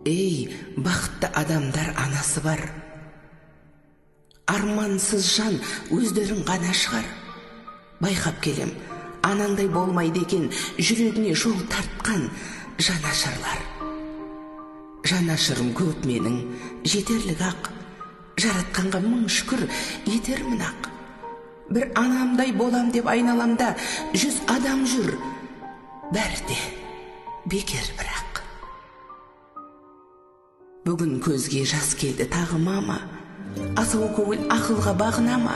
Ей, бақытты адамдар анасы бар. Армансыз жан өздерін ғана шығар. Байқап келем, анандай болмайды екен жүрегіне жол тартқан жанашырлар. Жанашырым көп менің, жетерлік ақ. Жаратқанға мың шүкір етермін ақ. Бір анамдай болам деп айналамда 100 адам жүр. Бәрі де бекер бірақ. Бүгін көзге жас келді тағы мама. Асау көңіл ақылға бағына ма?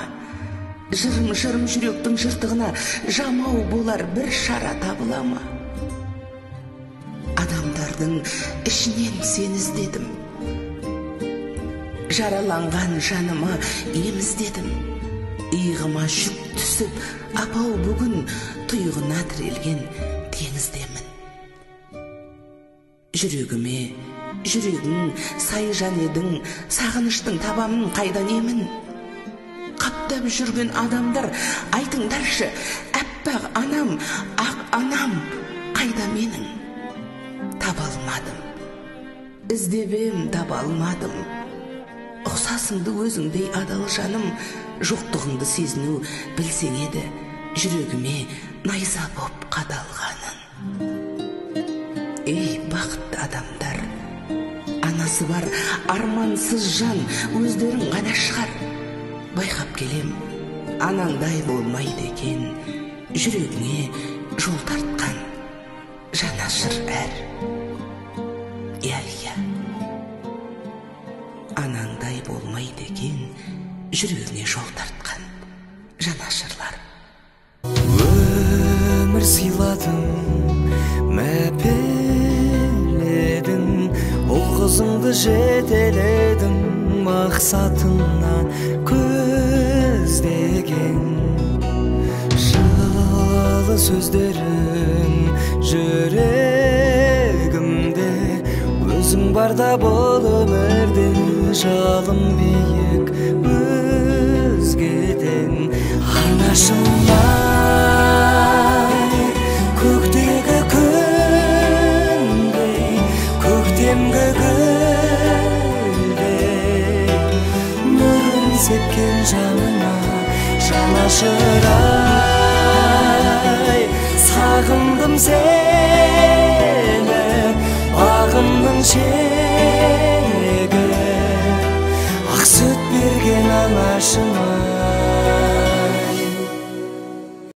Жырым-жырым жүректің жыртығына жамау болар бір шара табыла ма? Адамдардың ішінен сені іздедім. Жараланған жаныма ем іздедім. Иығыма жүк түсіп, апау бүгін тұйығына тірелген теңіздемін. Жүрегіме жүрегің сай жан едің, сағыныштың табамын қайдан емін. Қаптап жүрген адамдар, айтыңдаршы, әппақ анам, ақ анам, қайда менің? Таба алмадым, іздеп ем, таба алмадым. Ұқсасыңды өзіңдей адал жаным, жоқтығыңды сезіну білсең еді, жүрегіме найза боп қадалғанын. Ей, бақытты адамдар, анасы бар армансыз жан өздерін ғана шығар. Байқап келем, анаңдай болмайды екен, жүрегіңе жол тартқан жанашыр әр. Иә, иә, анаңдай болмайды екен, жүрегіне жол тартқан жанашырлар. Өмір сыйладың, мәпеледің, ұл қызыңды жетеледің, мақсатына көздеген. Жылы сөздерің жүрегімде, өзің барда бұл өмірде жалын биік өзгеден. Анашым ай, көктегі күндей, көктемгі гүлдей, нұрын сепкен жаныма жанашыр ай, сағындым сені, бағымның шегі, ақ сүт берген анашым ай.